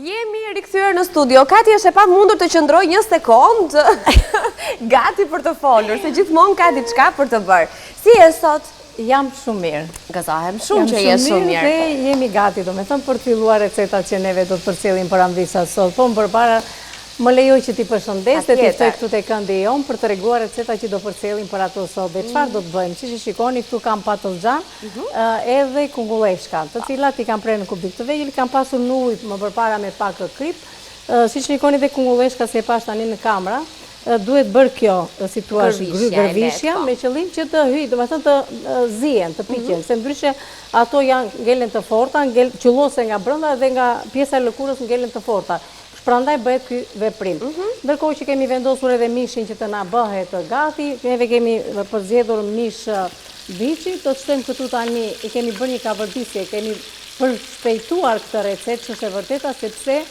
Jemi rikthyer në studio. Kati është e pamundur të qëndrojë një sekond gati për të folur, se gjithmonë ka diçka për të bërë. Si je sot? Jam shumë mirë. Gëzohem shumë që je shumë mirë. Dhe jemi gati, domethënë, për të filluar recetat që neve do të përcjellim për amvisat sot. Po më përpara, më lejo që t'i përshëndes dhe t'i ftoj këtu te këndi jonë për të treguar recetat që do përcjellim për ato sot. Dhe çfarë do të bëjmë? Siç e shikoni, këtu kam patëllxhan mhm. edhe kungulleshka, të cilat i kam prerë në kubik të vegjël, i kam pasur në ujë më përpara me pak kripë. Siç shikoni dhe kungulleshka se e pashë tani në kamera, duhet bërë kjo, si thua, gërvishja, po. me qëllim që të hyjë, domethënë të zihen, të piqen, mhm. se ndryshe ato janë ngelen të forta, qullosen nga brenda dhe nga pjesa e lëkurës ngelen të forta. Prandaj bëhet ky veprim. Mhm. Ndërkohë që kemi vendosur edhe mishin që të na bëhet gati, neve kemi përzgjedhur mish viçi, do të shtojmë këtu tani, i kemi bërë një kavërdisje, kemi përshpejtuar këtë recetë, që është e vërteta, sepse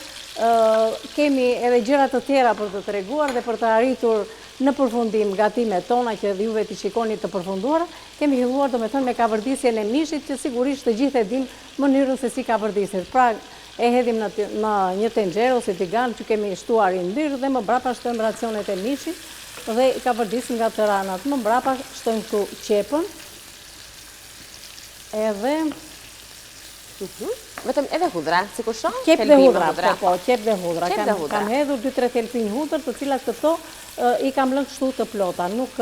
Kemi edhe gjëra të tjera për të treguar dhe për të arritur në përfundim gatimet tona që edhe juve t'i shikoni të përfunduara. Kemi filluar domethënë me kavërdisjen e mishit që sigurisht të gjithë e dimë mënyrën se si kavërdiset. Pra e hedhim në në një tenxhere ose tigan që kemi shtuar yndyrë dhe më mbrapa shtojmë racionet e mishit dhe i kavërdisim nga të tëra anët. Më mbrapa shtojmë këtu qepën edhe Mhm. Vetëm edhe hudhra, sikur shoh? Qepë dhe hudhra, po, po, qepë dhe hudhra. Kam hedhur 2-3 thelpinj hudhër, të cilat këto i kam lënë kështu të plota, nuk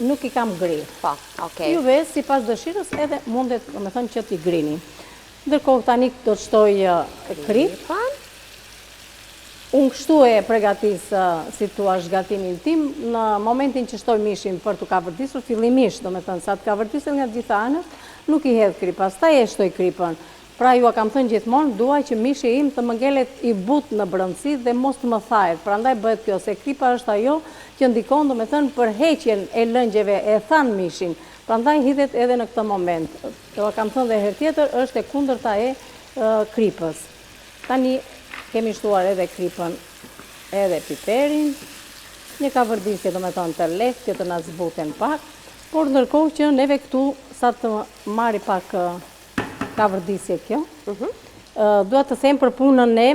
nuk i kam gri. Po, okej. Juve, sipas dëshirës, edhe mundet, domethënë, që t'i grini. Ndërkohë, tani do të shtoj kripë. Unë kështu e pregatis, si thua, gatimin tim, në momentin që shtoj mishin për t'u kavërdisur, fillimisht, domethënë, sa të kavërdiset nga të gjitha anët, nuk i hedh kripë, pastaj e shtoj kripën. Pra jua kam thënë gjithmonë, dua që mishi im të më ngelet i butë në brendësi dhe mos të më thahet, prandaj bëhet kjo, se kripa është ajo që ndikon, domethënë, për heqjen e lëngjeve, e than mishin, prandaj hidhet edhe në këtë moment. Jua kam thënë dhe herë tjetër, është e kundërta e kripës. Tani kemi shtuar edhe kripën edhe piperin, një kavërdisje domethënë të lehtë që të na zbuten pak, por ndërkohë që neve këtu sa të marri pak kavërdisje kjo, mhm. dua të them për punën e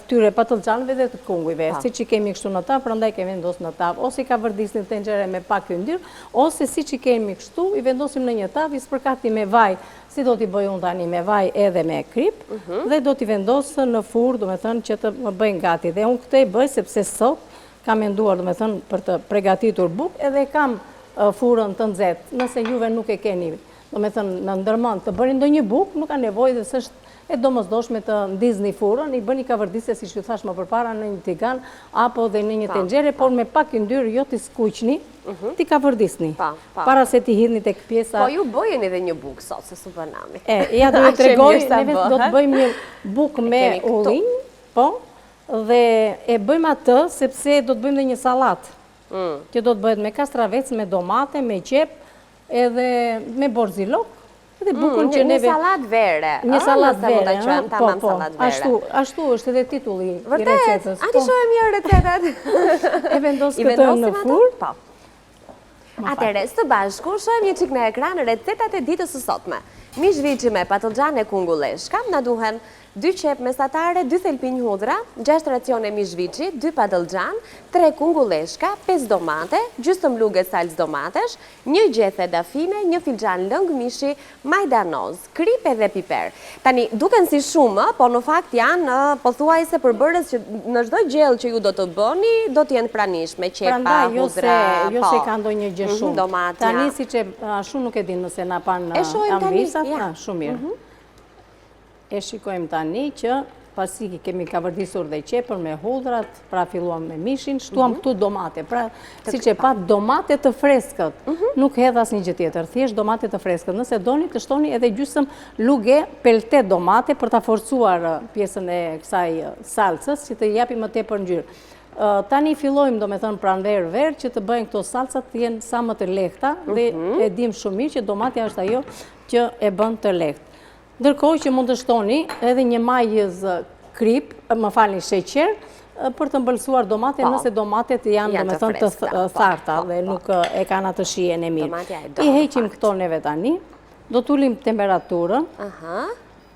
këtyre patëllxhanëve dhe të kungujve, siç i kemi kështu në tavë, prandaj kemi vendosur në tavë, ose i kavërdisni në tenxhere me pak yndyrë, ose siç i kemi kështu, i vendosim në një tavë, i spërkatim me vaj Si do t'i bëj unë tani me vaj edhe me kripë mhm. dhe do t'i vendos në furrë, domethënë që të më bëjnë gati. Dhe unë këtë e bëj sepse sot kam menduar, domethënë, për të pregatitur bukë edhe kam furrën të nxehtë. Nëse juve nuk e keni, domethënë, në ndërmend të bëni ndonjë bukë, nuk ka nevojë dhe s'është e domosdoshme të ndizni furrën, i bëni kavërdisje siç ju thashë më përpara në një tigan apo dhe në një tenxhere, por me pak yndyrë jo t'i skuqni, mhm. t'i kavërdisni. Para se t'i hidhni tek pjesa... Po ju bëjeni dhe një bukë sot, se s'u bë nami. E, ja do ju tregoj, neve do të bëjmë një bukë me ullinj, po, dhe e bëjmë atë, sepse do të bëjmë dhe një sallatë, mm. që do të bëhet me kastravec, me domate, me qepë, edhe me borzilok, edhe mm, bukën që neve... Një sallatë vere. Një sallatë vere, po, po, ashtu, ashtu është edhe titulli i recetës. Vërtet, a t'i po. shohim një recetat? E vendos këtë në furrë. Po. Atëherë, së bashku, shohim një çik në ekran recetat e ditës së sotme. Mish viçi me patëllxhan e kungulleshka, na duhen 2 qepë mesatare, 2 thelpinj hudhra, 6 racione mish viçi, 2 patëllxhan, 3 kungulleshka, 5 domate, gjysmë luge salcë domatesh, një gjethe dafine, një filxhan lëng mishi, Majdanoz, kripë edhe piper. Tani, duken si shumë, ë, po në fakt janë pothuajse përbërës që në çdo gjellë që ju do të bëni, do të jenë të pranishme, qepa, Prandaj, jo se, hudhra, jo se po. ka ndonjë gjë Mhm, shumë. domatja. Tani siç e, ashtu nuk e di nëse na panë E shohim tani, amvisat, ja. ah, shumë mirë. E shikojmë tani që pasi kemi kavërdisur dhe qepën me hudhrat, pra filluam me mishin, shtuam mhm. këtu domate, pra siç e patë domate të freskët, mhm. nuk hedh asnjë gjë tjetër, thjesht domate të freskët, nëse doni të shtoni edhe gjysëm luge pelte domate për ta forcuar pjesën e kësaj salcës, që të japi më tepër ngjyrë. Tani fillojmë, domethënë, pranverë verë, që të bëjnë këto salcat të jenë sa më të lehta, dhe mhm. e dimë shumë mirë që domatja është ajo që e bën të lehtë. Ndërkohë që mund të shtoni edhe një majëz kripë, më falni sheqer, për të ëmbëlsuar domatet, po. nëse domatet janë, domethënë, të po, tharta po, dhe nuk e kanë atë shijen e mirë. I heqim këto neve tani, do të ulim temperaturën.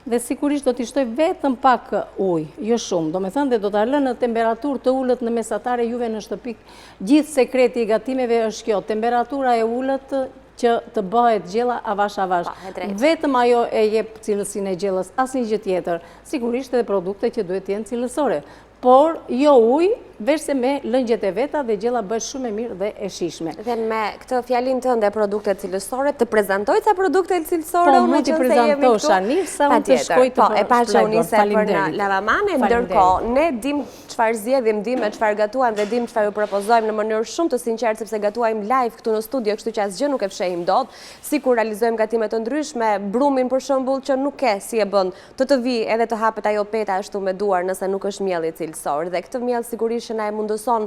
Dhe sigurisht do t'i shtoj vetëm pak ujë, jo shumë, domethënë dhe do ta lë në temperaturë të ulët në mesatare juve në shtëpi. Gjithë sekreti i gatimeve është kjo, temperatura e ulët që të bëhet gjella avash avash. Po, vetëm ajo e jep cilësinë e gjellës, asnjë gjë tjetër. Sigurisht edhe produkte që duhet të jenë cilësore. Por, jo ujë, veçse me lëngjet e veta dhe gjella bëhet shumë e mirë dhe e shijshme. Dhe me këtë fjalinë tënde produkte cilësore, të prezantoj ca produkte cilësore, po, mund t'i prezantosh, Anisa, unë të shkoj të po, e pa që unë nise për në lavamane, ndërkohë, ne dim çfarë zgjedhim, dim me çfarë gatuajmë dhe dim çfarë ju propozojmë në mënyrë shumë të sinqertë, sepse gatuajmë live këtu në studio, kështu që asgjë nuk e fshehim dot, sikur realizojmë gatime të ndryshme, brumin për shembull që nuk ke si e bën, Të të vijë edhe të hapet ajo peta ashtu me duar nëse nuk është mielli cilësor. Dhe këtë miell sigurisht që na e mundëson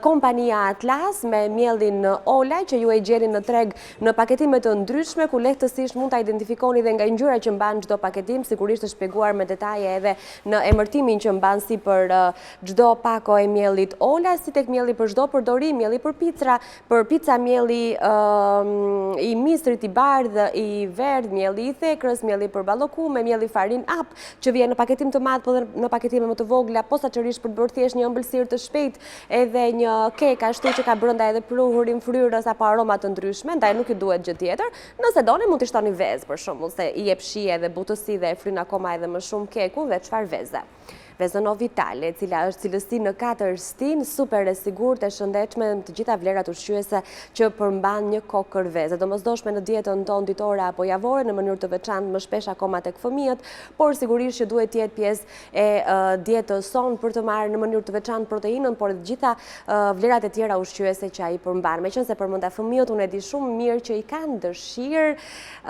kompania Atlas me miellin Ola që ju e gjeni në treg në paketime të ndryshme ku lehtësisht mund ta identifikoni dhe nga ngjyra që mban çdo paketim, sigurisht është shpjeguar me detaje edhe në emërtimin që mban sipër çdo pako e miellit Ola, si tek mielli për çdo përdorim, mielli për picra, Për pica mielli i misrit, i bardhë, i verdhë, mielli i thekrës, mielli për ballokume, mielli farin up, që vjen në paketim të madh, po dhe në paketime më të vogla, posaçërisht për të bërë thjesht një ëmbëlsirë të shpejtë, edhe një kek ashtu që ka brenda edhe pluhurin fryrës apo aroma të ndryshme, ndaj nuk ju duhet gjë tjetër. Nëse doni mund t'i shtoni vezë për shembull, se i jep shije edhe butësi dhe e fryn akoma edhe më shumë kekun dhe çfarë veze. Vezën Ovital, e cila është cilësi në 4 stinë, super e sigurt, e shëndetshme në të gjitha vlerat ushqyese që përmban një kokërr vezë. E domosdoshme në dietën tonë ditore apo javore, në mënyrë të veçantë më shpesh akoma tek fëmijët, por sigurisht që duhet të jetë pjesë e dietës sonë për të marrë në mënyrë të veçantë proteinën, por edhe të gjitha vlerat e tjera ushqyese që ai përmban. Meqenëse përmenda fëmijët, unë e di shumë mirë që i kanë dëshirë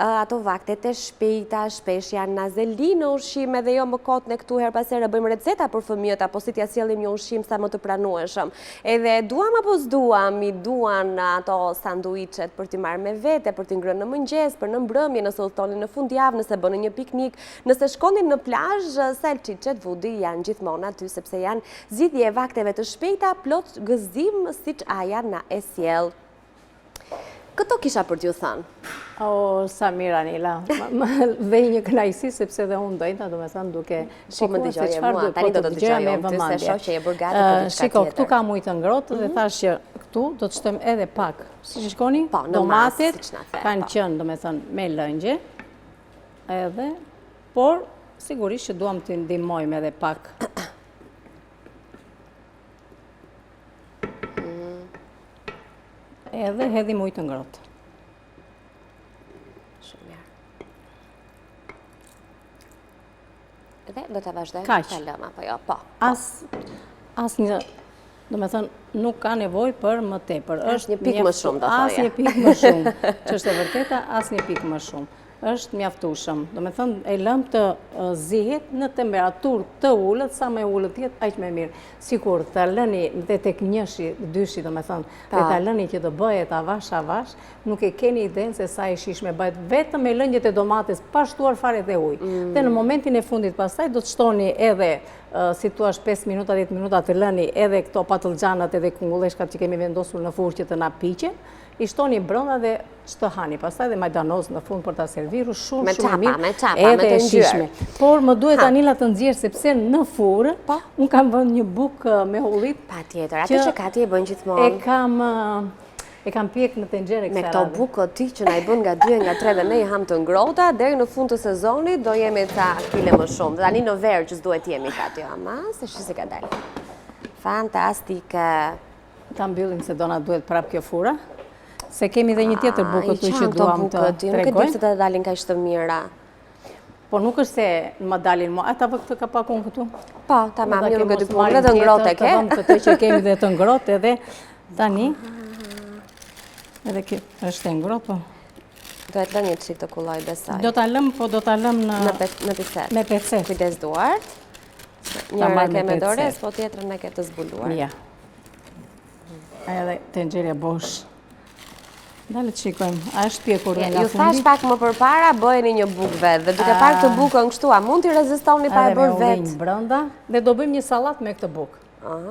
Ato vaktet e shpejta, shpesh janë nazeli në ushqime dhe jo më kot ne këtu herë pas here bëjmë receta për fëmijët apo si t'ia sjellim një ushqim sa më të pranueshëm. Edhe duam apo s'duam, i duan ato sanduiçet për t'i marrë me vete, për t'i ngrënë në mëngjes, për në mbrëmje, nëse udhëtoni në fundjavë, nëse bëni një piknik, nëse shkoni në plazh, salçiçet Vudi janë gjithmonë aty sepse janë zgjidhje e vakteve të shpejta plot gëzim siç Aja na e sjell. Këto kisha për t'ju thënë. O, sa mirë, Anila. Dhe një kënaqësi, sepse dhe unë ndenja, domethënë, duke po, shikuar se çfarë do po të dëgjoja me vëmendje. Se shoh që je bërë gati për diçka Shiko, këtu kam ujë të ngrohtë dhe mhm. thashë që këtu do të shtojmë edhe pak. Si që shikoni, po, domatet kanë po. qenë, domethënë, me lëngje, edhe, por, sigurisht që duam të ndihmojmë edhe pak. Edhe hedhim ujë të ngrohtë. Shumë mirë. Dhe do të vazhdojmë ta lëmë, apo jo? Po. po. As, as një, domethënë, nuk ka nevojë për më tepër. Është një pikë më shumë, do thoja. As një pikë më shumë. Që është e vërteta, as një pikë më shumë. Është mjaftueshëm. Domethënë, e lëmë të zihet në temperaturë të ulët, sa më e ulët të jetë, aq më mirë. Sikur ta lëni dhe tek njëshi, dyshi, domethënë, dhe ta lëni që të bëhet avash avash, nuk e keni idenë se sa e shijshme bëhet vetëm me lëngjet e domates, pa shtuar fare dhe ujë. Mm. Dhe në momentin e fundit pastaj do të shtoni edhe, si thua 5 minuta, 10 minuta të lëni edhe këto patëllxhanat edhe kungulleshkat që kemi vendosur në furrë që të na piqen, i shtoni brenda dhe ç'të hani, pastaj dhe majdanoz në fund për ta servirur, shumë shumë mirë, me çapa, me të ngjyrë. Por më duhet Anila të nxjerr sepse në furrë, po. unë kam vënë një bukë me ulli. Patjetër, atë që Kati e bën gjithmonë. E kam e kam pjek në tenxhere kësaj Me këto bukë ti që na i bën nga dy e nga tre dhe ne i hamë të ngrohta, deri në fund të sezonit do jemi ca kile më shumë. Dhe tani në verë që s'duhet jemi Kati, ama se shi si ka dalë. Fantastike. Ta mbyllim se do na duhet prapë kjo furra. Se kemi dhe një tjetër bukë këtu që duam të tregojmë. Nuk e di pse të dalin kaq të mira. Po nuk është se më dalin mua. A ta vë këtë kapakun këtu? Po, tamam, një nuk e di punë, dhe të ngrohtë e ke. Të vëmë këtë që kemi dhe të ngrohtë edhe tani. Edhe kjo është e ngrohtë, po. Duhet lënë një çikë të kullojë, besoj. Do ta lëmë, po do ta lëmë në... Në pecetë. Me pecetë. Kujdes duart. Një e ke me dorezë, po tjetrën e ke të zbuluar. Ja. Edhe tenxherja bosh. Dale të shikojmë, a është pjekur nga fundi? Ju thashë pak më përpara, bëjeni një bukë vetë. Dhe duke parë këtë bukën kështu, a mund t'i rezistoni pa e bërë vetë? Edhe me brenda, dhe do bëjmë një sallatë me këtë bukë. Ah.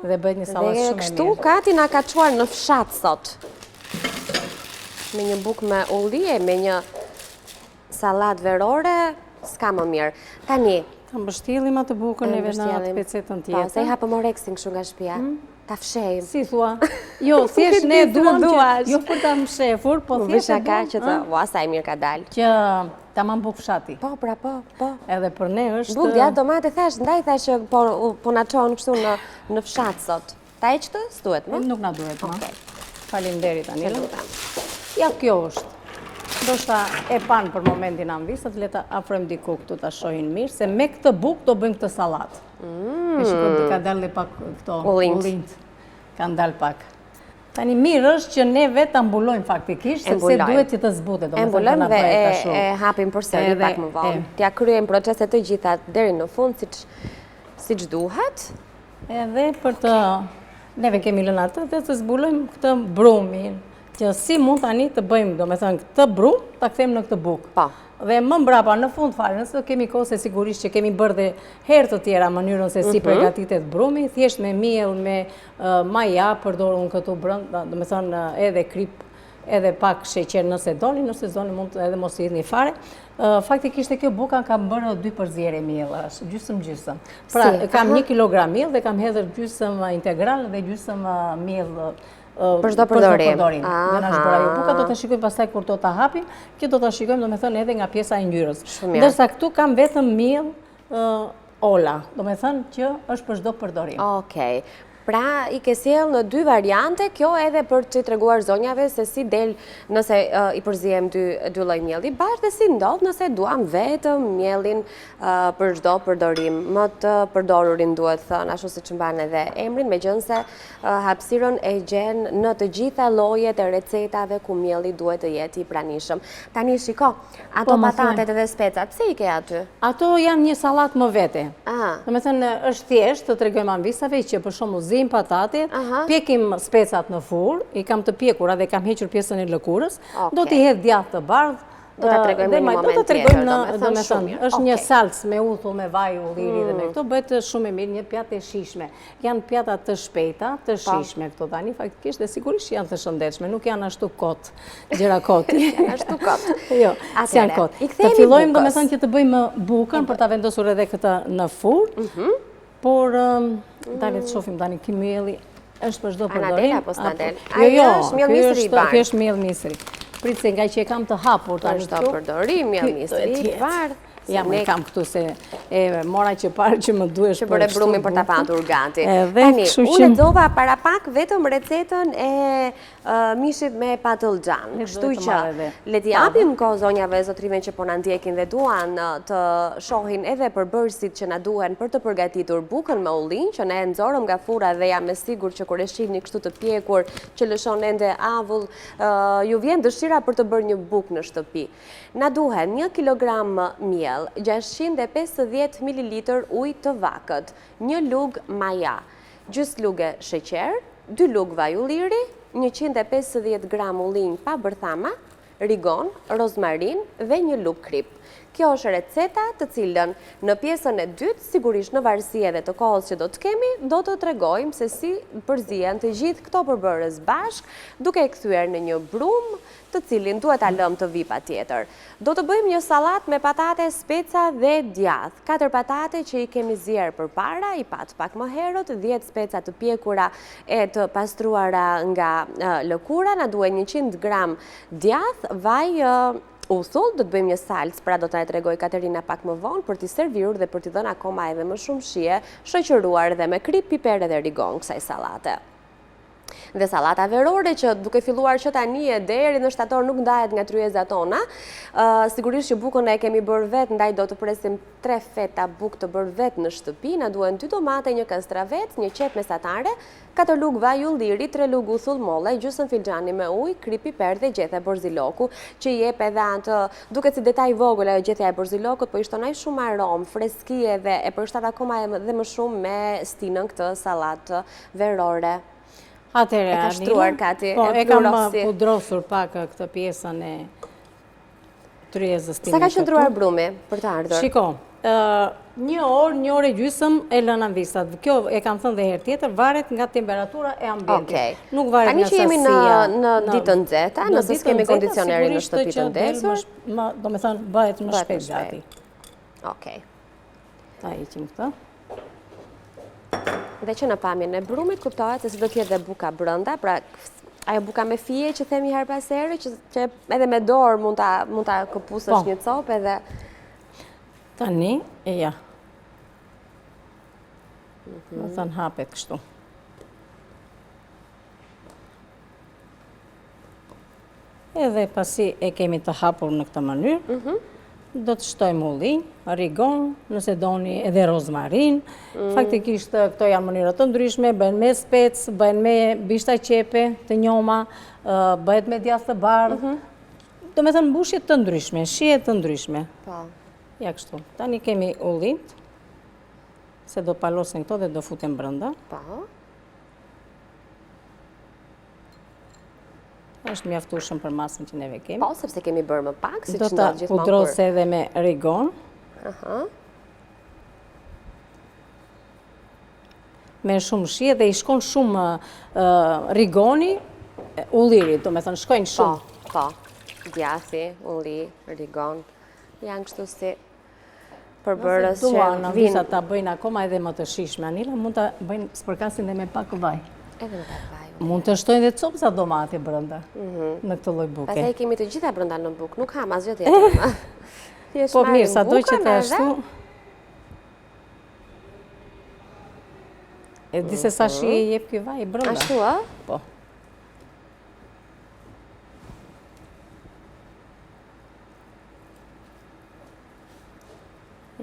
Dhe bëhet një sallatë shumë e mirë. Kështu, Kati na ka çuar në fshat sot. Me një bukë me ulli e me një sallatë verore. S'ka më mirë. Tani... Ta mbështjellim atë bukën neve në atë pecetën tjetër. Po, se i hapëm oreksin kështu nga shpia. Hmm? Ta fshehim. Si thua? Jo, thjesht ne duam që... Jo për ta mshefur, po thjesht e duam... që të... Ua, sa e mirë ka dalë. Që tamam bukë fshati. Po, pra, po, po. Edhe për ne është... Bukë, djathë, domate, thash, ndaj thash që po, po na çon kështu në, në fshat sot. Ta heq këtë? S'duhet më? Nuk na duhet më. Okej. Faleminderit, Anila. Ja, kjo është. Ndoshta e panë për momentin amvisat, le ta afrojmë diku këtu ta shohin mirë, se me këtë bukë do bëjmë këtë sallatë. Mm. E shikoj të ka dalë dhe pak këto ullinjtë. Kanë dalë pak. Tani mirë është që ne vetë ta mbulojmë faktikisht, sepse duhet që të zbutet. E mbulojmë dhe e hapim përsëri pak më vonë. T'ia kryejmë proceset të gjitha deri në fund, siç duhet. Edhe për të... Neve kemi lënë atë dhe të zbulojmë këtë brumin, që si mund tani të bëjmë, domethënë, këtë brum, ta kthejmë në këtë bukë. Po. Dhe më mbrapa, në fund fare, nëse kemi kohë se sigurisht që kemi bërë dhe herë të tjera mënyrën se si mhm. përgatitet brumi, thjesht me miell, me maja, përdor unë këtu brenda, domethënë, edhe kripë, edhe pak sheqer nëse doni, nëse s'doni mund edhe mos i hidhni fare. Faktikisht te kjo buka kam bërë dy përzierje miellash, gjysëm gjysëm. Pra, kam një kilogram miell dhe kam hedhur gjysëm integral dhe gjysëm miell për çdo përdorim. Dhe na është bërë ajo buka, do të shikojmë pastaj kur do ta hapim, që do ta shikojmë domethënë edhe nga pjesa e ngjyrës. Ndërsa këtu kam vetëm miell Ola, domethënë që është për çdo përdorim. Okej. Pra, i ke sjellë në dy variante, kjo edhe për t'i treguar zonjave se si del nëse i përziejmë dy, dy lloj mielli bashkë dhe si ndodh nëse duam vetëm miellin për çdo përdorim. Më të përdorurin duhet thënë, ashtu siç mban edhe emrin, meqenëse hapësirën e gjen në të gjitha llojet e recetave ku mielli duhet të jetë i pranishëm. Tani shiko, Ato po, patatet edhe specat, pse i ke aty? Ato janë një sallatë më vete. Domethënë, është thjesht të tregojmë amvisave që për shembull ziejmë patatet, pjekim specat në furrë, i kam të pjekura dhe kam hequr pjesën e lëkurës, do t'i hedh djathë të bardhë, Do ta tregojmë në një moment tjetër, domethënë, është një salcë me uthull, me vaj ulliri dhe me mm. këto, bëhet shumë e mirë një pjatë e shijshme. Janë pjata të shpejta, të po. shijshme këto tani, faktikisht dhe sigurisht janë të shëndetshme, nuk janë ashtu kot, gjëra koti. Janë ashtu kot. Jo, s'janë kot. Të fillojmë, domethënë që të bëjmë bukën për ta vendosur edhe këtë në furrë, mhm. por, um, dale të shofim tani, ky mielli është për çdo përdorim. A na del apo s'na del? Jo, jo, është miell misri i bardhë. Ky është miell misri. Prit se ngaqë e kam të hapur tani këtu. Për çdo përdorim, miell misri i bardhë. Ja, më kam këtu se e mora që parë që më duhesh për Që bëre brumin për ta patur gati. Tani, unë lexova para pak vetëm recetën e mishit me patëllxhan. Kështu që, le t'i japim kohë zonjave e zotërinjve që po na ndjekin dhe duan të shohin edhe përbërësit që na duhen për të përgatitur bukën me ullinj, që ne e nxorëm nga furra dhe jam e sigurt që kur e shihni kështu të pjekur, që lëshon ende avull, ju vjen dëshira për të bërë një bukë në shtëpi. Na duhen një kilogram miell, 650 mililitër ujë të vakët, një lugë maja, gjysë luge sheqer, dy lugë vaj ulliri, 150 gram ullinj pa bërthama, rigon, rozmarinë dhe një lugë kripë. Kjo është receta të cilën në pjesën e dytë, sigurisht në varësi edhe të kohës që do të kemi, do të tregojmë se si përzihen të gjithë këto përbërës bashkë, duke e kthyer në një brumë, të cilin duhet ta lëmë të vijë patjetër. Do të bëjmë një sallatë me patate, speca dhe djathë. Katër patate që i kemi zier përpara, i patë pak më herët, 10 speca të pjekura e të pastruara nga lëkura, na duhen 100 gram djathë, vaj uthull, do të bëjmë një salcë, pra do të na e tregojë Katerina pak më vonë për t'i servirur dhe për t'i dhënë akoma edhe më shumë shije, shoqëruar dhe me kripë, piper edhe rigon kësaj sallate. Dhe sallata verore që duke filluar që tani e deri në shtator nuk ndahet nga tryezat tona, sigurisht që bukën e kemi bërë vetë, ndaj do të presim tre feta bukë të bërë vetë në shtëpi, na duhen dy domate, një kastravec, një qepë mesatare, katër lugë vaj ulliri, tre lugë uthull molle, gjysmë filxhani me ujë, kripë, piper dhe gjethe borziloku, që i jep edhe atë, duket si detaj i vogël ajo gjethja e borzilokut, po i shton aq shumë aromë, freski edhe e përshtat akoma edhe më shumë me stinën këtë sallatë verore. Atëherë, E ka shtruar Kati, po, e kam pudrosur pak këtë pjesën e tryezës time. Sa ka qëndruar brumi për të ardhur? Shiko, një orë, një orë e gjysëm e lënë amvisat. Kjo e kam thënë dhe herë tjetër, varet nga temperatura e ambientit. Nuk varet nga sasia. Tani që jemi në ditë të nxehta, nëse s'kemi kondicionerin në shtëpi të ndezur. Domethënë, bëhet më shpejt gati. Okej. Ta heqim këtë. Dhe që në pamjen e brumit, kuptohet se si do të jetë dhe buka brenda, pra ajo buka me fije që themi herë pas here, që, që edhe me dorë mund ta, mund ta këpusësh po. një copë edhe... Tani, e ja. Mm -hmm. Domethënë hapet kështu. Edhe pasi e kemi të hapur në këtë mënyrë, mhm. do të shtojmë ullinj, rigon, nëse doni edhe rozmarin. Mm. Faktikisht këto janë mënyra të ndryshme, bëhen me spec, bëhen me bishta qepe të njoma, bëhet me djathë të bardhë. Mhm. Domethënë mbushje të ndryshme, shije të ndryshme. Po. Ja kështu. Tani kemi ullinjtë, se do palosen këto dhe do futen brenda. Po. Është mjaftueshëm për masën që neve kemi. Po, sepse kemi bërë më pak, siç ndodh gjithmonë. Do ta pudros edhe me rigon. Aha. Me shumë shije dhe i shkon shumë rigoni ullirit, domethënë shkojnë shumë. Po, po. Djathi, ulli, rigon, janë kështu si përbërës që vijnë. Nëse duan, ta bëjnë akoma edhe më të shijshme, Anila, mund ta bëjnë spërkasin dhe me pak vaj. Edhe me pak vaj. Mund të shtojnë dhe copëza domati brenda, mhm. në këtë lloj buke. Pastaj kemi të gjitha brenda në bukë, nuk hamë asgjë tjetër. Po mirë, sado që të ashtu... E di se sa mhm. shije jep ky vaj brenda. Ashtu, a? Po.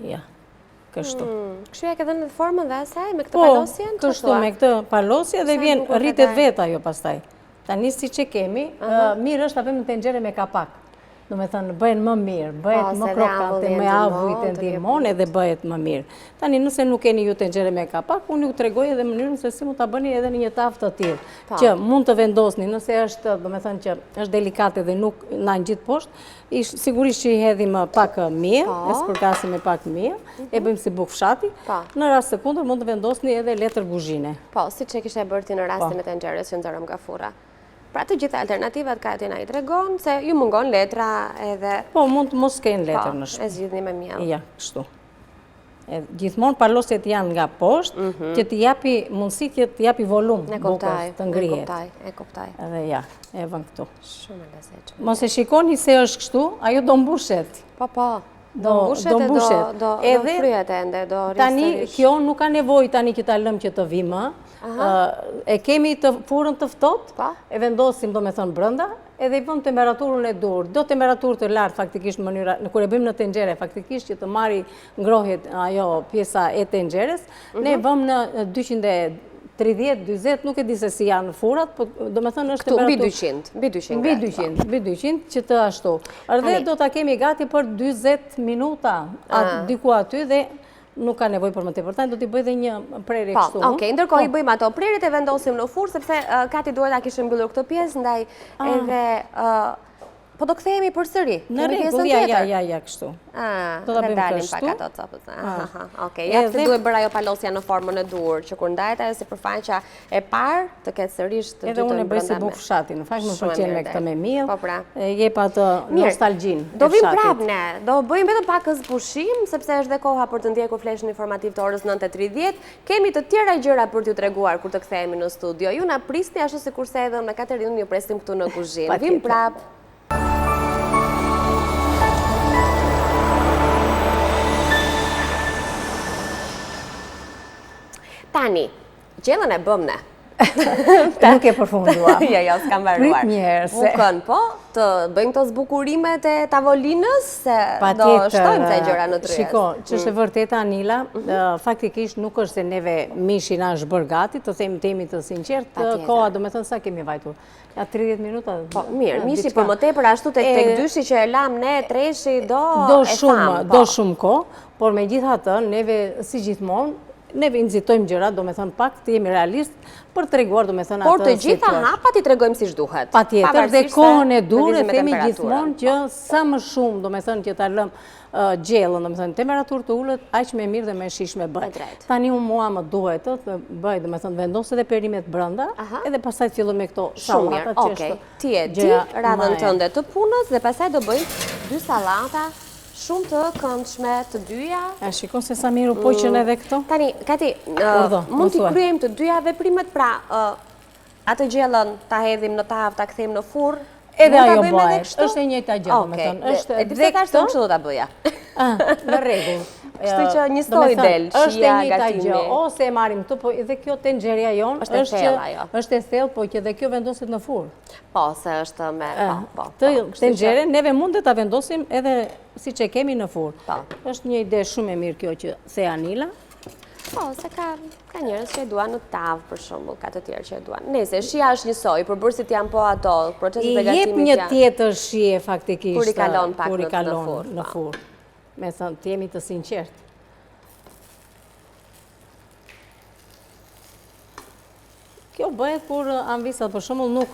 Ja, kështu. Hmm, kështu ia ke dhënë formën dhe asaj me këtë po, palosjen? Po, kështu me këtë palosje dhe vjen rritet vetë ajo pastaj. Tani siç e kemi, mirë është ta vëmë në tenxhere me kapak. Domethënë, bëhen më mirë, bëhet po, më krokante, me avujt e ndihmon edhe bëhet më mirë. Tani, nëse nuk keni ju tenxhere me kapak, unë ju tregoj edhe mënyrën se si mund ta bëni edhe në një tavë të tillë. Po. Që mund të vendosni, nëse është, domethënë që është delikate dhe nuk na ngjit poshtë, Sigurisht që i hedhim pak miell, po. e spërkasim me pak miell, e mhm. bëjmë si bukë fshati. Po. Në rast të kundërt mund të vendosni edhe letër kuzhine. Po, siç e kishe bërë ti në rastin po. e tenxheres që nxorëm nga furra. Pra të gjitha alternativat Kati na i tregon, se ju mungon letra edhe... Po, mund të mos kenë letër në shtëpi. E zgjidhni me miell. Ja, kështu. Gjithmonë palosjet janë nga poshtë, mhm. që t'i japi mundësi që t'i japi volum bukës të ngrihet. E kuptoj, e kuptoj. Edhe ja, e vëmë këtu. Shumë e lezetshme. Mos e shikoni se është kështu, ajo do mbushet. Po, po. Do mbushet do mbushet. Do, do fryhet ende, do rrisë Tani, kjo nuk ka nevojë tani që ta lëmë që të vijë më. E kemi të furrën të ftohtë, po. e vendosim domethënë brenda, edhe i vëmë temperaturën e duhur. Do temperaturë të lartë faktikisht në mënyra, në kur e bëjmë në tenxhere faktikisht që të marri ngrohjet ajo pjesa e tenxheres, ne mhm. vëmë në 230, 40, nuk e di se si janë furrat, po domethënë është temperaturë... Mbi 200, mbi 200. Mbi 200, mbi 200, që të ashtu. Dhe do ta kemi gati për 40 minuta, diku aty dhe nuk ka nevojë për më tepër. Tani do t'i bëj dhe një prerje po, kështu. Po, okej, ndërkohë i po. bëjmë ato prerjet e vendosim në furrë sepse Kati duhet ta kishim mbyllur këtë pjesë, ndaj ah. edhe po do kthehemi përsëri. Në rregull, ja, ja, ja, ja, kështu. Ah, do ta bëjmë kështu. Pak ato copës. Ah. Okej, ja pse duhet bërë ajo palosja në formën e duhur, që kur ndahet ajo sipërfaqja e parë, të ketë sërish të dytën brenda. Edhe unë e bëj si bukë fshati, në fakt më pëlqen me këtë me miell. Po pra. E jep atë nostalgjinë e fshatit. Do vim prapë ne, do bëjmë vetëm pakëz pushim, sepse është dhe koha për të ndjekur flashin informativ të orës 9.30. Kemi të tjera gjëra për t'ju treguar kur të kthehemi në studio. Ju na prisni ashtu sikurse edhe unë me Katerinën ju presim këtu në kuzhinë. Vim prapë. Tani, Gjellën e bëmë ne. Nuk e përfunduam. Jo, jo, s'ka mbaruar. Prit njëherë se... Bukën, po, të bëjmë këto zbukurimet e tavolinës, se do shtojmë ca gjëra në tryezë. Shiko, që është e mm. vërteta, Anila, mhm. faktikisht nuk është se neve mishi na është bërë gati, të themi të jemi të sinqertë, koha, domethënë, sa kemi vajtur. Ja 30 minuta. Po, mirë, mishi për më tepër ashtu tek tek dyshi që e lamë ne, treshi, do do shumë, po. do shumë kohë, por megjithatë neve si gjithmonë neve i nxitojmë gjërat, domethënë pak të jemi realist për të treguar domethënë atë. Por të gjitha hapat i tregojmë siç duhet. Patjetër dhe kohën e duhur e themi gjithmonë që po. sa më shumë, domethënë që ta lëmë gjellën, domethënë, temperaturë të ulët, aq më mirë dhe më e shijshme bëhet. Tani unë mua më duhet të bëj, domethënë, vendos edhe perimet brenda, edhe pastaj të filloj me këto sallata që është Ti e di radhën tënde të punës dhe pastaj do bëjmë dy sallata. Shumë të këndshme të dyja. A shikon se sa mirë u poqën mm. edhe këto? Tani, Kati, mund t'i kryejmë të dyja veprimet, pra atë gjellën ta hedhim në tavë, ta kthejmë në furrë, Edhe ajo bëhet, është e njëjta gjë, domethënë, është dhe këtë. Kështu kështu do ta bëja. Ah, në rregull. Kështu që njësoj del, shija, është e njëjta gjë, ose e marrim këtu, po edhe kjo tenxherja jonë është e thellë ajo. Është e thellë, po që edhe kjo vendoset në furrë. Po, se është me, po, po. Të po, tenxhere, neve mund ta vendosim edhe siç e kemi në furrë. Po. Është një ide shumë e mirë kjo që the Anila. Po, se ka, ka njerëz që e duan në tavë, për shembull, ka të tjerë që e duan. Nëse, shija është njësoj, përbërësit janë po ato, proceset e gatimit janë. I jep një tjetër shije, faktikisht. Kur i kalon pak në furrë. Në po. furrë. Me thënë, të jemi të sinqertë. Kjo bëhet kur amvisat për shembull nuk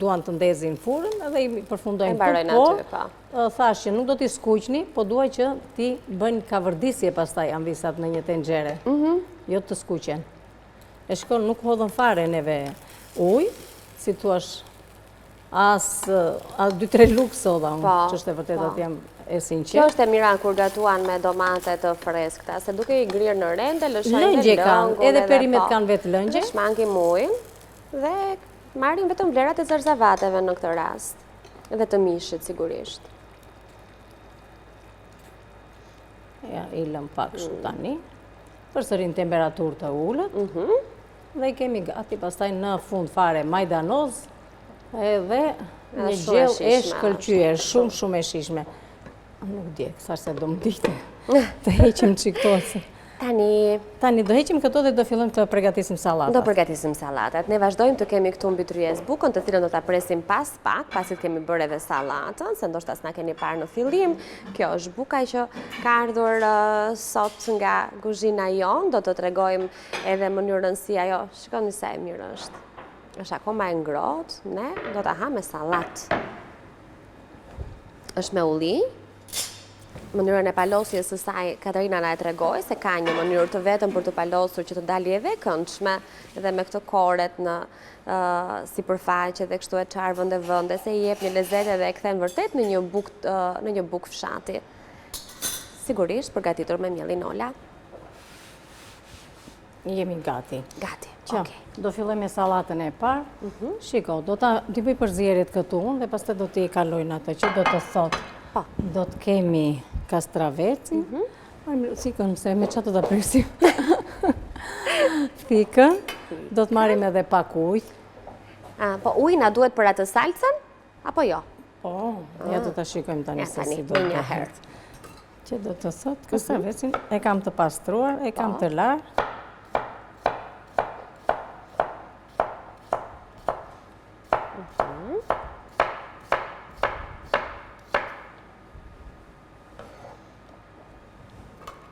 duan të ndezin furrën edhe i përfundojnë këtu, por po. thashë që nuk do t'i skuqni, po dua që t'i bëjnë kavërdisje pastaj amvisat në një tenxhere, mhm. jo të skuqen. E shikon, nuk hodhëm fare neve ujë, si thuash, As, as dy tre lugë s'hodha unë, po, që është e vërteta po. të jem e sinqertë. Kjo është e mira kur gatuan me domate të freskëta, se duke i grirë në rende, lëshojnë dhe lëngun. Kanë, edhe perimet po. kanë vetë lëngje. Dhe shmangim ujin dhe marrim vetëm vlerat e zarzavateve në këtë rast, dhe të mishit sigurisht. Ja, i lëmë pak kështu mm. tani. Përsëri në temperaturë të ulët. Mhm. Dhe i kemi gati pastaj në fund fare majdanoz edhe një gjellë e shkëlqyer, shumë shumë e shijshme. Nuk djeg, sa se do më dite. Të heqim që këto se. Tani... Tani, do heqim këto dhe do fillojmë të pregatisim sallatat. Do përgatisim sallatat. Ne vazhdojmë të kemi këtu mbi tryezë bukën, të cilën do ta presim pas pak, pasi të kemi bërë edhe sallatën, se ndoshta s'na keni parë në fillim. Kjo është buka që ka ardhur sot nga kuzhina jonë, do të tregojmë Edhe mënyrën si ajo, shikoni sa e mirë është. Është akoma e ngrohtë, ne do ta hamë me sallatë. Është me ulli. Mënyrën e palosjes së saj Katarina na e tregoi se ka një mënyrë të vetëm për të palosur që të dali edhe e këndshme dhe me këto koret në uh, sipërfaqe dhe kështu e çarë vende vende se i jep një lezet edhe e kthen vërtet në një bukë uh, në një bukë fshati. Sigurisht përgatitur me miellin Ola. Jemi gati. Gati, okej. Do filloj me sallatën e parë. Mhm. Shiko, do ta t'i bëj përzierjet këtu unë dhe pastaj do t'i kaloj në atë që do të thotë. Po. Do të kemi kastravecin. Mhm. Marrim thikën, se me ça do ta presim. Thikën. Do të marrim edhe pak ujë. Po, ujë na duhet për atë salcën, apo jo? Po, ja do ta shikojmë tani se si do të bëhet. Që do të thotë, kastravecin e kam të pastruar, e kam po. të larë. Mhm.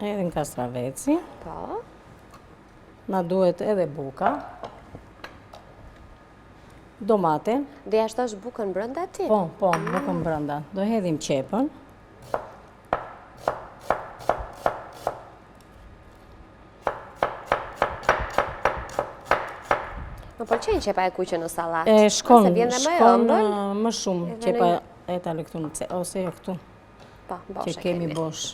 Edhe në kastravecin. Po. Na duhet edhe buka. Domate. Do ia shtosh bukën brenda ti? Po, po, bukën brenda. Do hedhim qepën. Më pëlqen qepa e kuqe në sallatë. E shkon, shkon më shumë qepa e ta lë këtu në ce, ose jo këtu. Po, bosh e kemi. Që kemi bosh.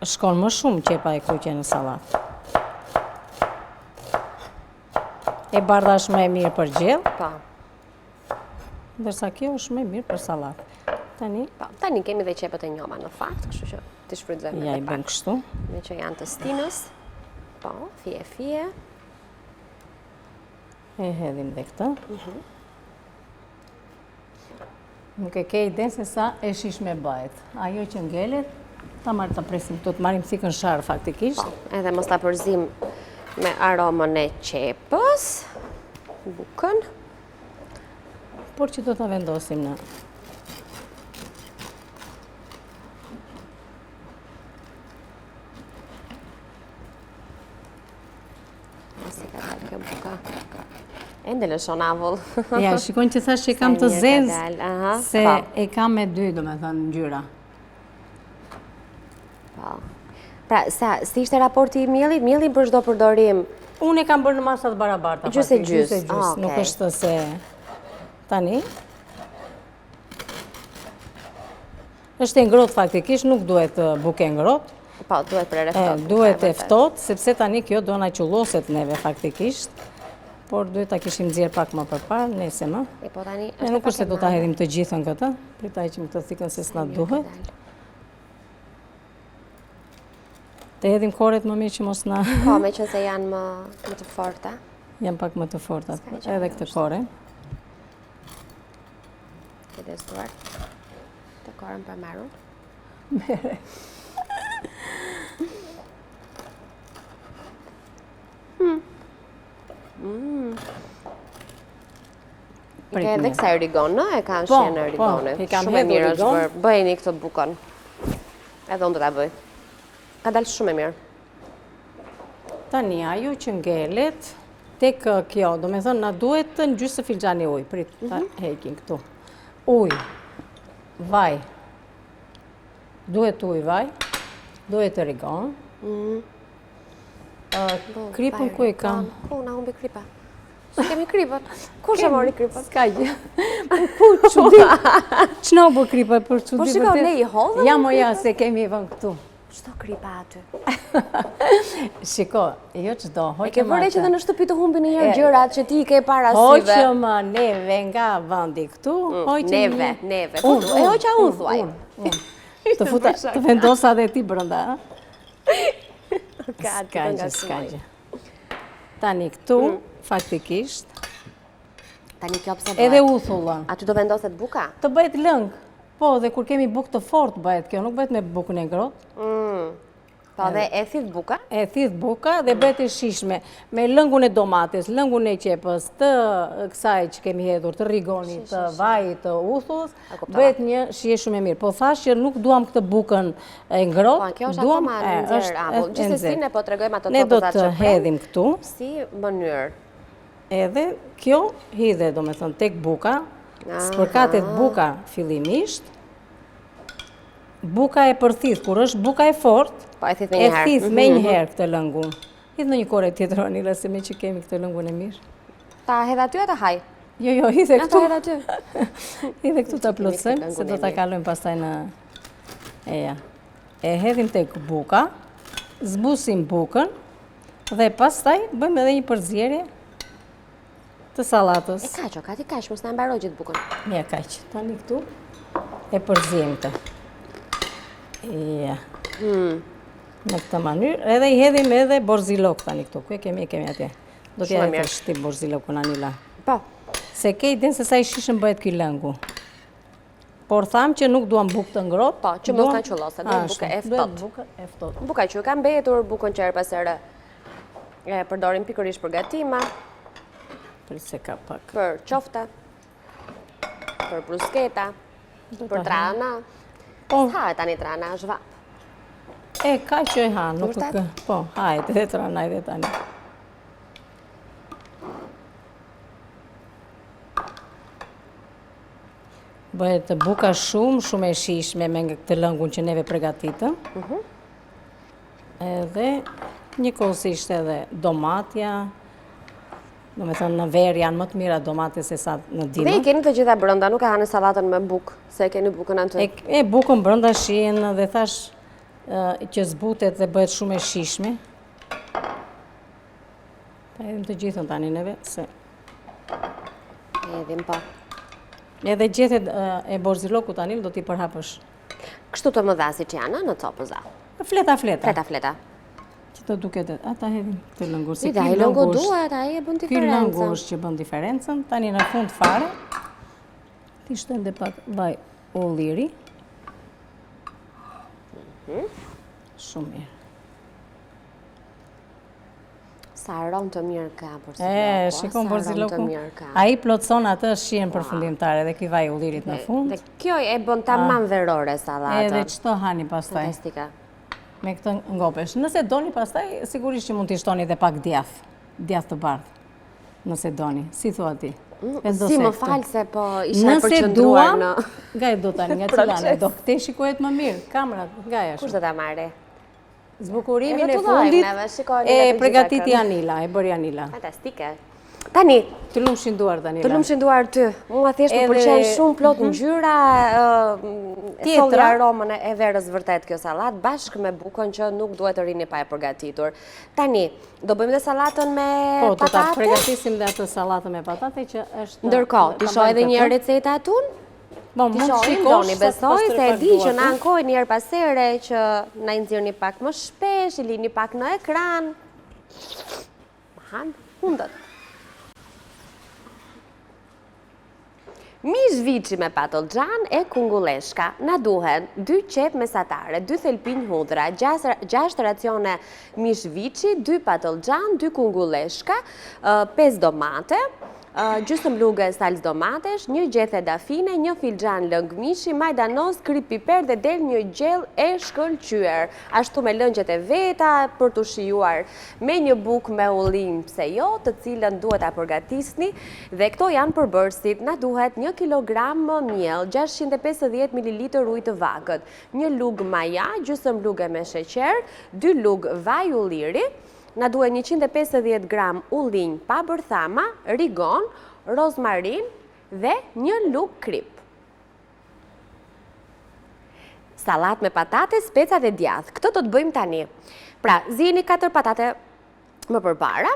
Shkon më shumë qepa e kuqe në sallatë. E bardha është më e mirë për gjellë. Po. Ndërsa kjo është më e mirë për sallatë. Tani, po, tani kemi dhe qepët e njoma në fakt, kështu që t'i shfrytëzojmë edhe pak. Ja i bëjmë kështu. Meqë janë të stinës. Po, fije fije. E hedhim dhe këtë. Mhm. Nuk e ke idenë se sa e shijshme bëhet. Ajo që ngelet, ta marrë ta presim, do të marrim thikën sharrë faktikisht. Po, edhe mos ta përzim me aromën e qepës, bukën. Por që do ta vendosim në Si ka dalë kjo buka. Ende lëshon avull. Ja, shikon që thashë që e kam të zezë, se po. e kam me dy, domethënë, ngjyra. Po. Pra, sa, si ishte raporti i miellit? Miellin për çdo përdorim? Unë e kam bërë në masa të barabarta. Gjysë e gjysë. Gjysë e gjysë, ah, nuk është se... Tani? Është e ngrohtë faktikisht, nuk duhet bukë e ngrohtë. Po, duhet prerë e ftohtë. Duhet e ftohtë, sepse tani kjo do na qulloset neve faktikisht. Por duhet ta kishim nxjerrë pak më përpara, nejse më. E po tani është nuk është se do ta hedhim të gjithën këtë, prit ta heqim këtë thikën se s'na duhet. Të hedhim koret më mirë që mos na... Po, meqenëse janë më, më të forta. Janë pak më të forta, edhe këtë kore. Kujdes duart. Të korën për marrun. Mere. Hmm. Mm. I ka edhe kësaj rigon, në? E kanë po, shijen e po, rigonit. Po, Shumë e mirë është bërë. Bëjeni këtë bukën. Edhe unë do ta bëj. Ka dalë shumë e mirë. Tani, ajo që ngelet, tek kjo, domethënë, na duhet një gjysë filxhani ujë, prit, ta mhm. heqim këtu. Ujë, vaj, duhet ujë, vaj, duhet rigon. Mhm. Kripën ku e kam? Ku, na humbi kripa? S'kemi kripën. Kush e mori kripën? S'ka gjë. Po ku, çudi? Ç'na u bë kripa për çudi Po shiko, ne i hodhëm? Ja, mo ja, s'e kemi vënë këtu. Ç'do kripa aty? Shiko, jo ç'do, hoqëm E ke vënë re që dhe në shtëpi të humbin njëherë gjërat që ti i ke para syve. Hoqëm neve nga vendi këtu, mm, hoqëm... Neve, neve. Po, e hoqa unë, thuaj. Të futa, të vendosa dhe ti brënda, S'ka gjë, s'ka gjë. Tani këtu, mm. faktikisht, Tani kjo pse bëhet? Edhe uthullën. Aty do vendoset buka? Të bëhet lëng. Po, dhe kur kemi bukë të fortë bëhet kjo, nuk bëhet me bukën e ngrohtë. Mm. Po, dhe e thith buka? E thith buka dhe bëhet e shijshme. Me lëngun e domates, lëngun e qepës, të kësaj që kemi hedhur, të rigonit, të vajit, të uthullës, bëhet një shije shumë e mirë. Po thashë që nuk duam këtë bukën e ngrohtë. Po, kjo është akoma e nxehtë, apo. Gjithsesi ne po tregojmë ato Ne do të hedhim këtu. Si mënyrë. Edhe kjo hidhet, domethënë, tek buka, spërkatet buka fillimisht, buka e përthith, kur është buka e fortë, po, e thith mhm, menjëherë mhm. këtë lëngun. Hidh në një kore tjetër, Anila, se meqë kemi këtë lëngun e mirë. Ta hedh aty a ta haj? Jo, jo, hidhe këtu. Ta hedh aty. Hidhe këtu ta plotësojmë, se do ta kalojmë pastaj në... Eja. E hedhim tek buka, zbusim bukën, Dhe pastaj bëjmë edhe një përzierje të sallatës. E kaq, o, kati kaq, mos na mbaroi gjithë bukën. Ja, kaq. Tani këtu e përziejmë këtë. Ja. Hmm. Në këtë mënyrë, edhe i hedhim edhe borzilok tani këtu. Ku e kemi, e kemi atje. Do t'ia hedhësh ti borzilokun Anila. Po. S'e ke idenë se sa i shijshëm bëhet ky lëngu. Por thamë që nuk duam bukë të ngrohtë. Po, që mos na qulloset, duam bukë e ftohtë. Bukë e ftohtë. Buka që ka mbetur, bukën që herë pas here e përdorim pikërisht për gatime. Për se ka pak. Për qofte, për brusketa, për trahana. Po. S'hahet tani trahana, është vapë. E, ka që e hanë, nuk e kë. Po, hahet edhe trahana edhe tani. Bëhet buka shumë, shumë e shijshme me këtë lëngun që neve pregatitëm. Mhm. Edhe njëkohësisht edhe domatja, domethënë në verë janë më të mira domate se sa në dimër. Dhe i keni të gjitha brënda, nuk e hani sallatën me bukë, se e keni bukën aty. E, bukën brënda shijen dhe thashë që zbutet dhe bëhet shumë e shijshme. Ta hedhim të gjithën tani neve, se... Hedhim, po. Edhe gjethet e borzilokut tani do t'i përhapësh. Kështu të mëdha siç janë, në copëza. Fleta, fleta. Fleta, fleta. Që të duket, a ta hedhim këtë lëngun. Se ky lëngu duhet, ai e bën diferencën. Ky lëngu është që bën diferencën. Tani në fund fare, t'i shtojmë dhe pak vaj ulliri. Mhm. Shumë mirë. Sa aromë të mirë ka borziloku. E, shikon borziloku. Ai plotëson atë shijen përfundimtare dhe ky vaj i ullirit në fund. Dhe kjo e bën tamam verore sallatën. Edhe ç'të hani pastaj. Fantastike. Me këtë ngopesh. Nëse doni pastaj, sigurisht që mund t'i shtoni dhe pak djath. Djath të bardhë. Nëse doni. Si thua ti? Mm, si më fal se po isha e përqendruar në... Nga e do tani, nga cila anë do. Këtej shikohet më mirë, kamerat, nga e Kush do ta marrë? Zbukurimin e fundit e pregatiti Anila, e bëri Anila. Fantastike. Tani, Të lumshin duart Daniela. Të lumshin duart ty. Mua thjesht më pëlqen shumë plot mhm. ngjyra, e solli aromën e verës vërtet kjo sallatë, bashkë me bukën që nuk duhet të rrini pa e përgatitur. Tani, do bëjmë dhe sallatën me po, patate? Po, do ta pregatisim dhe atë sallatën me patate që është... Ndërkohë, t'i shoh edhe një receta atun? Po, mund të shikosh, doni, besoj se e di që na ankojnë herë pas here që na i nxirrni pak më shpesh, i lini pak në ekran. Ma hanë hundët. Mish viçi me patëllxhan e kungulleshka. Na duhen 2 qepë mesatare, 2 thelpinj hudhra, 6 racione mish viçi, 2 patëllxhan, 2 kungulleshka, 5 domate, gjysëm luge salcë domatesh, një gjethe dafine, një filxhan lëng mishi, majdanoz, kripë piper dhe del një gjellë e shkëlqyer. Ashtu me lëngjet e veta për t'u shijuar me një bukë me ullinj, pse jo, të cilën duhet ta përgatisni dhe këto janë përbërësit. Na duhet një kilogram miell, 650 mililitër ujë të vakët, një lugë maja, gjysëm luge me sheqer, dy lugë vaj ulliri, Na duhen 150 gram ullinj pa bërthama, rigon, rozmarinë dhe një lugë kripë. Sallatë me patate, speca dhe djathë. Këtë do të bëjmë tani. Pra, zieni 4 patate më përpara,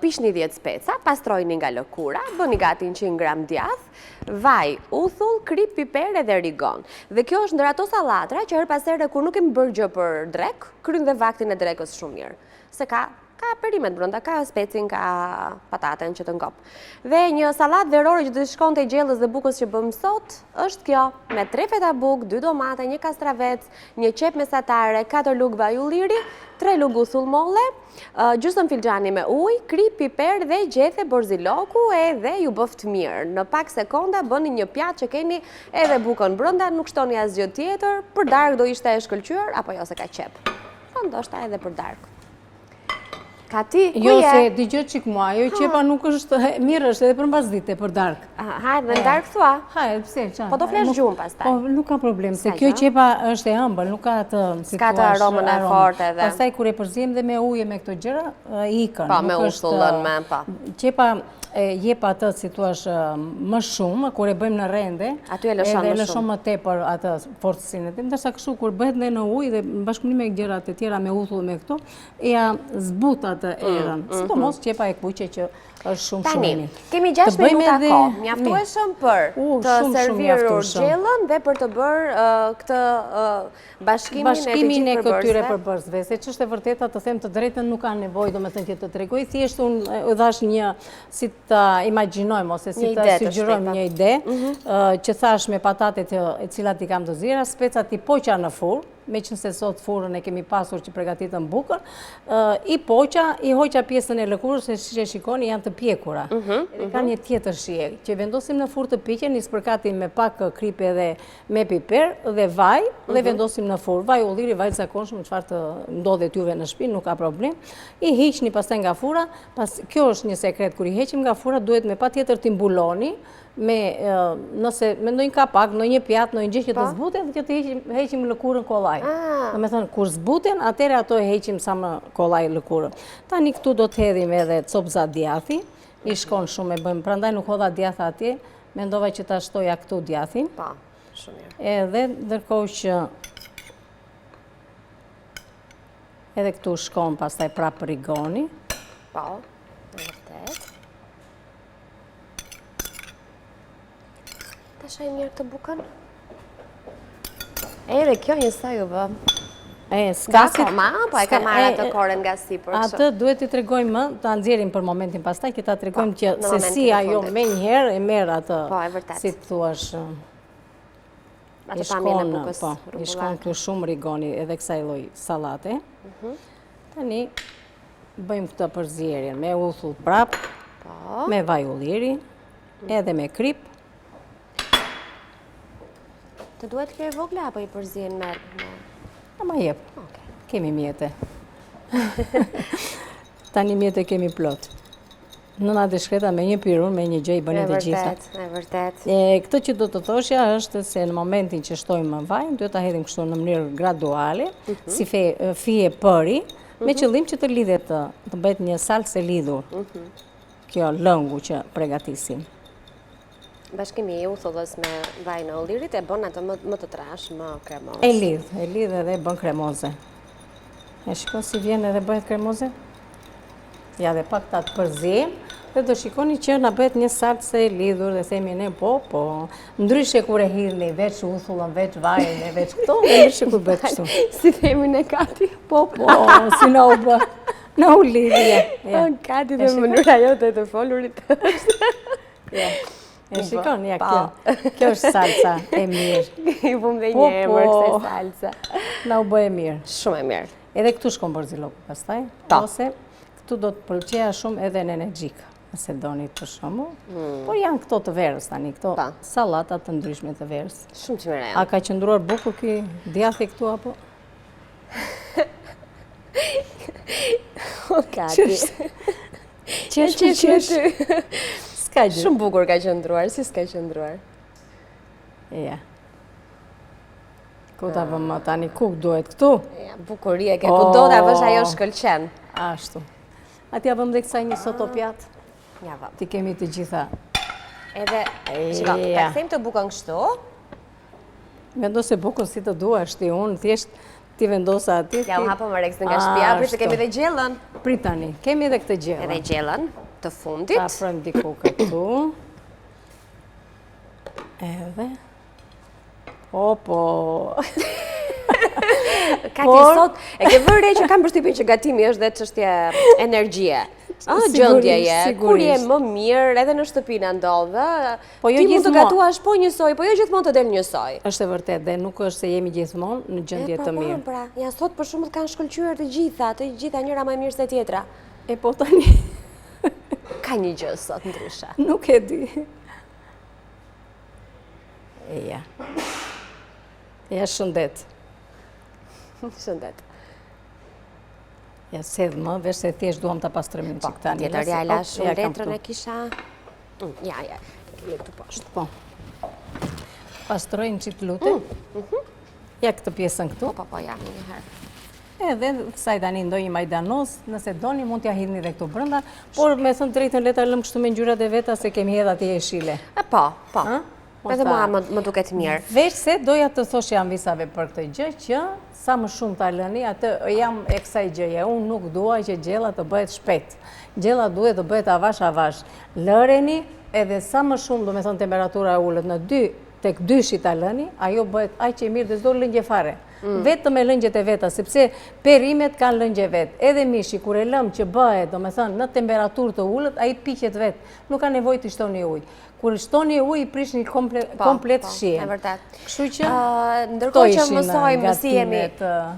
piqni 10 speca, pastrojini nga lëkura, bëni gati 100 gram djathë, vaj, uthull, kripë, piper edhe rigon. Dhe kjo është ndër ato sallatra që herë pas here kur nuk kemi bërë gjë për drekë, kryen dhe vaktin e drekës shumë mirë. Se ka ka perimet brenda, ka specin, ka pataten që të ngop. Dhe një sallatë verore që do të shkonte gjellës dhe bukës që bëmë sot, është kjo, me tre feta bukë, dy domate, një kastravec, një qepë mesatare, 4 lugë vaj ulliri, 3 lugë uthull molle, gjysëm filxhani me ujë, kripë, piper dhe gjethe borziloku edhe ju bëftë mirë. Në pak sekonda bëni një pjatë që keni edhe bukën brenda, nuk shtoni asgjë tjetër, për darkë do ishte e shkëlqyer, apo jo se ka qepë. Po ndoshta edhe për darkë. Ka ti, ku jo, je? Jo, se dëgjo çik mua, ajo qepa nuk është, mirë është edhe për mbasdite, për darkë. Ha, edhe në darkë thua? Ha, edhe pse, ça? Po do flesh gjumë pastaj. Po, nuk ka problem, se kjo qepa është e ëmbël, nuk ka atë, si S'ka atë aromën e fortë edhe. Pastaj, kur e përziejmë dhe me ujë me këto gjëra, ikën. Po, me uthullën, me, po. Qepa jep atë, si thua, më shumë, kur e bëjmë në rende, Aty e lëshon më shumë. Edhe lëshon më tepër atë fortësinë e tij, ndërsa kështu kur bëhet dhe në ujë dhe në bashkëpunim me gjërat e tjera me uthull me këto, ia zbut atë mm, erën. Mm, Sidomos mm. qepa e kuqe që është shumë shumë e mirë. Tani, kemi 6 minuta kohë, mjaftueshëm për të servirur gjellën dhe për të bërë këtë bashkimin e këtyre përbërësve. Se ç'është e vërteta të them të drejtën nuk ka nevojë, domethënë që të tregoj, thjesht unë u dhashë një si ta imagjinojmë ose si ta sugjerojmë një ide, mhm. që thashë me patatet e cilat i kam të ziera, specat i poqa në furrë, meqenëse sot furrën e kemi pasur që pregatitëm bukën, i poqa, i hoqa pjesën e lëkurës, se siç e shikoni, janë të pjekura. Mhm, edhe kanë mhm. një tjetër shije, që vendosim në furrë të piqen, i spërkatim me pak kripë edhe me piper dhe vaj, dhe mhm. vendosim në furrë. Vaj ulliri, vaj zakonshëm, çfarë të ndodhet juve në shpi, nuk ka problem. I hiqni pastaj nga furra, pas, kjo është një sekret, kur i heqim nga furra, duhet me patjetër t'i mbuloni, me nëse me ndonjë kapak, ndonjë pjatë, ndonjë gjë që të po. zbuten dhe që të heqim, heqim lëkurën kollaj. Ah. Domethënë, kur zbuten, atëherë ato e heqim sa më kollaj lëkurën. Tani këtu do të hedhim edhe copëza djathi, i shkon shumë e bëjmë, prandaj nuk hodha djath atje, mendova që ta shtoja këtu djathin. Po, shumë mirë. Edhe ndërkohë që edhe këtu shkon pastaj prapë rigoni. Po, në vërtetë. Ta shohim mirë këtë bukën. Edhe kjo njësoj u bë. E, s'ka si... Koma, po e ka marrë atë koren nga sipër. Atë duhet t'i tregojmë më, ta nxjerrim për momentin pastaj, që ta tregojmë po, që se si ajo menjëherë e merr atë, po, e vërtetë. si të thuash, Atë pamjen e bukës po, i shkon këtu shumë rigoni edhe kësaj lloj sallate. Mhm. Tani, Bëjmë këtë përzierjen me uthull prapë, po. me vaj ulliri, edhe me kripë. Të duhet kjo e vogla apo i përzien me... A ma jep, kemi mjete. Tani mjete kemi plot. Nënat e shkreta me një pirun, me një gjë i bënin të gjitha. E vërtetë, e vërtetë. E, këtë që do të thoshja është se në momentin që shtojmë vajin, duhet ta hedhim kështu në mënyrë graduale, mhm. si fe, fije përi, me mhm. qëllim që të lidhet të, të bëhet një salcë e lidhur. Mhm. Kjo lëngu që pregatisim. Bashkimi i uthullës me vajin e ullirit e bën atë më, më të trashë, më kremoz. E lidh, e lidh edhe e bën kremoze. E shikon si vjen edhe bëhet kremoze? Ja dhe pak ta përziejmë dhe do shikoni që na bëhet një salcë e lidhur dhe themi ne po, po. Ndryshe kur e hidhni veç uthullën, veç vajin e veç këto, dhe ndryshe kur bëhet kështu. Si themi ne Kati? Po, po, si na u bë. Na u lidhje. Ja. Kati dhe mënyra jote e të folurit është. Ja. E shikon, ja, kjo. Kjo është salca e mirë. I vëmë dhe një po, emër po. kësaj salce. Na u bë e mirë. Shumë e mirë. Edhe këtu shkon borziloku pastaj. Po. Ose këtu do të pëlqeja shumë edhe nenexhik, nëse doni për shembull. Mm. Por janë këto të verës tani, këto sallata të ndryshme të verës. Shumë të mira janë. A ka qëndruar bukur ky djathi këtu apo? O, Kati. Qesh, qesh, qesh. S'ka gjë. Shumë bukur ka qëndruar, si s'ka qëndruar. Ja. Ku ta vëmë tani, ku duhet këtu? Ja, bukuri e ke, ku do ta vësh ajo shkëlqen. Ashtu. A t'ia vëmë dhe kësaj një sotopjatë? Ja vëmë. T'i kemi të gjitha. Edhe, shiko, ta kthejmë të bukën kështu. Vendose bukën si të duash ti, unë thjesht t'i vendosa aty. Ja, u hapëm oreksin nga shtëpia, prit se kemi dhe gjellën. Prit tani, kemi edhe këtë gjellën. Edhe gjellën të fundit. Ta afrojmë diku këtu. Edhe. Po, po. Kati sot, e ke vënë re që kam përshtypjen që gatimi është dhe çështje energjie. Ah, gjendjeje, kur je më mirë, edhe në shtëpi na ndodh, Po jo Ti mund të gatuash po njësoj, po jo gjithmonë të del njësoj. Është e vërtetë dhe nuk është se jemi gjithmonë në gjendje të mirë. Po, pra, ja sot për shembull kanë shkëlqyer të gjitha, të gjitha njëra më e mirë se tjetra. E po tani. Ka një gjë sot ndryshe. Nuk e di. E ja. Ja shëndet. Shëndet. Ja se dhe më, veç se thjesht duam ta pastrojmë një po, çik tani. Po, tjetër, ja lashë unë letrën e kisha. Mm, ja, ja, kemi këtu poshtë. Po. Pastroj një çik të lutem. Mm, mhm. Ja këtë pjesën këtu. Po, po, po, ja, një herë. Edhe kësaj tani ndonjë majdanoz, nëse doni mund t'ja hidhni dhe këtu brenda, por me thënë drejtën le ta lëmë kështu me ngjyrat e veta se kemi hedh aty jeshile. E po, po. Edhe mua më duket mirë. Veç se doja të thoshja amvisave për këtë gjë që sa më shumë ta lëni, atë jam e kësaj gjëje. Unë nuk dua që gjella të bëhet shpejt. Gjella duhet të bëhet avash avash. Lëreni edhe sa më shumë, domethënë temperatura e ulët në dy, tek dyshi ta lëni, ajo bëhet aq e mirë dhe s'do lëngje fare. Mm. Vetëm me lëngjet e veta, sepse perimet kanë lëngje vetë. Edhe mishi, kur e lëmë që bëhet, domethënë, në temperaturë të ulët, ai piqet vetë. Nuk ka nevojë t'i shtoni ujë. Kur shtoni ujë, i prishni komplet po, po, shijen. E vërtetë. Kështu që, ndërkohë që mësojmë si jemi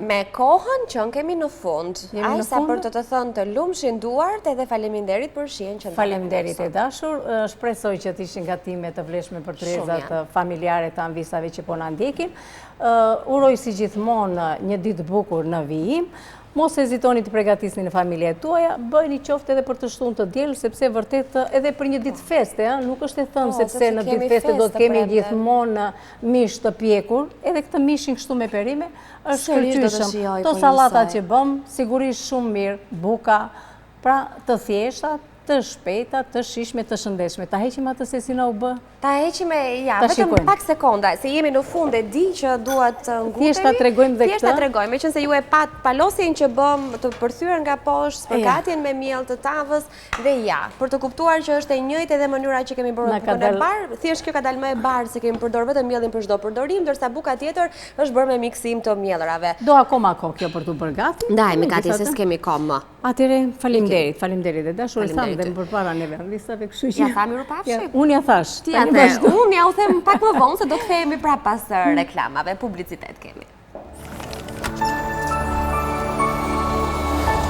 me kohën që në kemi në fund. Aq sa për të të thënë të lumshin duart edhe faleminderit për shijen që ndave. Faleminderit e dashur. Shpresoj që të ishin gatime të vlefshme për tryezat familjare të amvisave që po na ndjekin. Uroj si gjithmonë një ditë të bukur në vijim. Mos hezitoni të pregatisni në familjet tuaja, bëjeni qoftë edhe për të shtunë të diel, sepse vërtet edhe për një ditë feste, nuk është e thënë po, sepse në ditë feste do të kemi gjithmonë mish të pjekur, edhe këtë mishin kështu me perime, është shkëlqyeshëm. Këto po sallatat që bëmë, sigurisht shumë mirë, buka, pra të thjeshta, të shpejta, të shijshme, të shëndetshme. Ta heqim atë se si na u bë? Ta heqim e, ja, vetëm pak sekonda, se jemi në fund e di që duhet të ngutemi. Thjesht ta tregojmë dhe këtë. Thjesht ta tregojmë, meqenëse ju e patë palosjen që bëmë të përthyer nga poshtë, spërkatjen me miell të tavës dhe ja, për të kuptuar që është e njëjtë edhe mënyra që kemi bërë bukën e parë, thjesht kjo ka dalë më e bardhë se kemi përdorur vetëm miellin për çdo përdorim, ndërsa buka tjetër është bërë me miksim të miellrave. Do akoma kohë kjo për t'u bërë gati. Ndajemi gati se s'kemi kohë më. Atëherë, faleminderit, faleminderit e dashur, e thamë dhe më përpara neve amvisave, kështu që... Ja thamë mirupafshim? Unë ja thashë. Ti ja the, unë jua them pak më vonë, se do kthehemi prapë pas reklamave, publicitet kemi.